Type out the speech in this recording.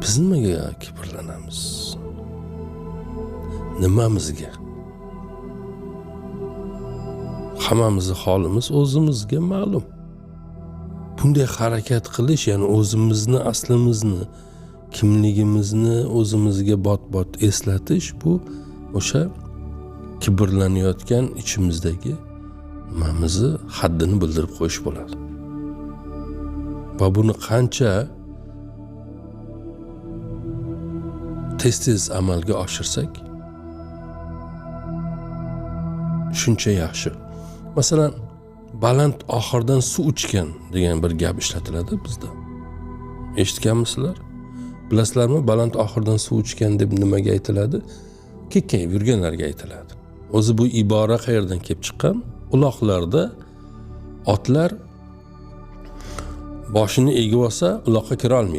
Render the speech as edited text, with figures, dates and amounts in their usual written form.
Biz nimaga kibrlanamiz? Nimamizga? Hammamizni holimiz o'zimizga ma'lum. Bunday harakat qilish, ya'ni o'zimizni aslimizni, kimligimizni o'zimizga bot-bot eslatish, bu o'sha kibrlanayotgan ichimizdagi nimamizni haddini bildirib qo'yish bo'ladi. Va buni qancha tez-tez amalga oshirsak, shuncha yaxshi. Masalan, baland oxirdan suv ichgan degan bir gap ishlatiladi bizda. Eshitganmisizlar? Bilasizlarmi, baland oxirdan suv ichgan deb nimaga aytiladi? Kekkayib yurganlarga aytiladi. O'zi bu ibora qayerdan kelib chiqqan? Uloqlarda otlar boshini egib olsa uloqqa kira olmaydi.